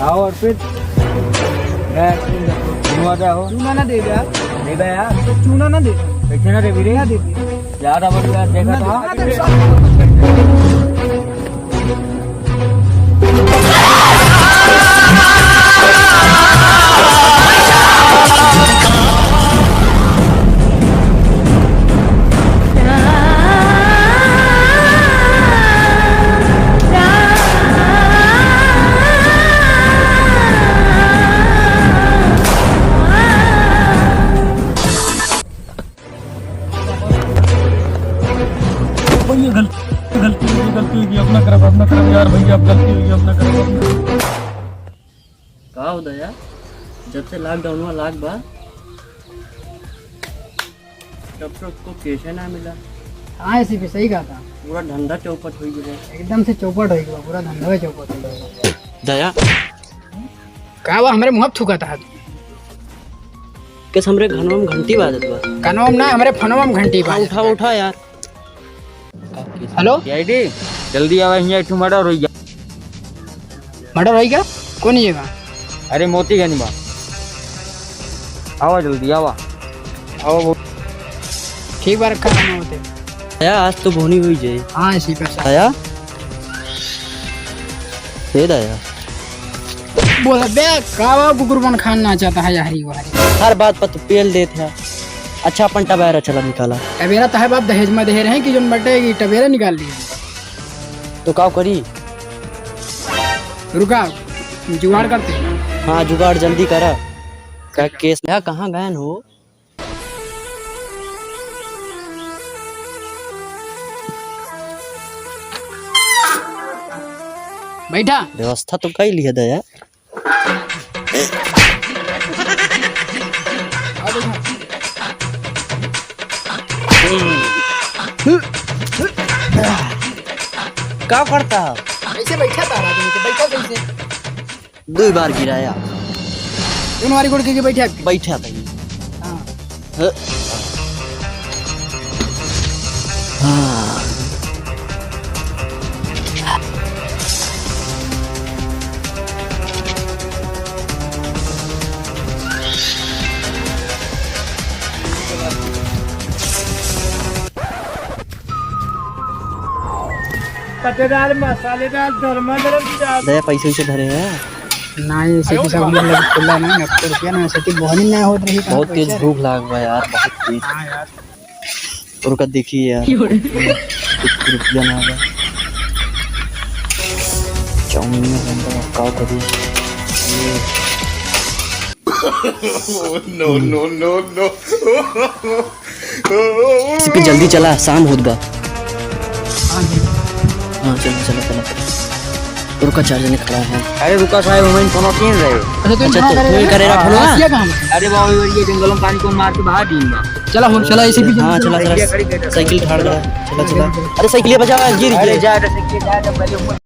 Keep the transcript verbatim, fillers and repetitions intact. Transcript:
आओ और फिर मैं चूना दे हो। चूना ना दे दे यार। दे दे यार। चूना ना दे। कैसे ना देबी रे? ना देबी। यार, अब यार, देखा ना तो। दे, ना दे। भैया, गलती, गलती होइगी, गलती होइगी, अब ना करब, अब ना करब यार भैया, अब गलती होइगी, अब ना करब, अब ना। का हो दया, जब से लॉकडाउनवा लाग बा, तब से उसको पैसे ना मिला। हाँ, ऐसे भी सही कहा था। पूरा धंधा चौपट होइ गया। एकदम से चौपट होइ गया, पूरा धंधा चौपट होइ गया। दया, का बा हमरे मुँह थूकत है? कैसे हमरे घनवा में घंटी बाजत बा? कनवा में ना, हमरे फोनवा में घंटी हाँ, बाजत उठा, बा। उठा यार। हेलो? सीआईडी, जल्दी आवा, हियाँ एक ठो मर्डर होइ गया। मर्डर होइ गया? कौन जगह? अरे मोतीगंज में। आवा जल्दी, आवा। आवा वो। ठीक बा, रखा हम होते। आया, आज तो बोनी हुई जाए। हाँ, इसी पे सर। आया? हे दया। बोला बे, का बा गुगुरबन खान नाचत है यारी वारी? हर बात पर तू पेल देत है। अच्छा, अपन टबेरा चला निकाला। टबेरा तो है बाप, दहेज में दे रहे हैं कि जोन बटे की टबेरा निकाल लिए। तो का करी? रुका, जुगाड़ करते हैं। हाँ, जुगाड़ जल्दी करा। का केस या कहाँ गए हो? बैठा। व्यवस्था तो कई लिया दया। का करता है? ऐसे बैठा था राजू, तो बैठा कैसे? दो बार गिराया। दोनों वाली गोड़ के बैठा? बैठा था। हाँ। हाँ। कटेदार मसालेदार धर्मा धर्म चाट। दया, पैसे वैसे धरे हैं? ना, ये सेठी सब हमरे लगे खुला ना, अब तो रुपया ना, सेठी बहनी ना होत रही, बहुत तेज भूख लाग बा यार, बहुत तेज। हाँ यार। और का देखिए यार, कुछ रुपया ना बा। चाउमीन में हम लोग का करी? ये No, no, no, no। इसी पे जल्दी चला, शाम होत बा। हाँ, चला, चला, चला, चला। रुका, चार जने खड़ा है। अरे रुका साहब, हम इन फोन किन रहे। अच्छा, तुम अच्छा, कहाँ तो करे फोन हो? करे रहा, हाँ, फोन। रसिया कहाँ है? अरे बाबा, ये जंगलों में पानी कौन मार के बाहर डीन बा। चला, हो, चला, इसी पे हाँ, चला, चला। साइकिल ठाड़ रहा है। चला, चला। अरे साइकिल बचा, गिर अरे गया। जा, अरे साइकिल जा, जा, पहले ऊपर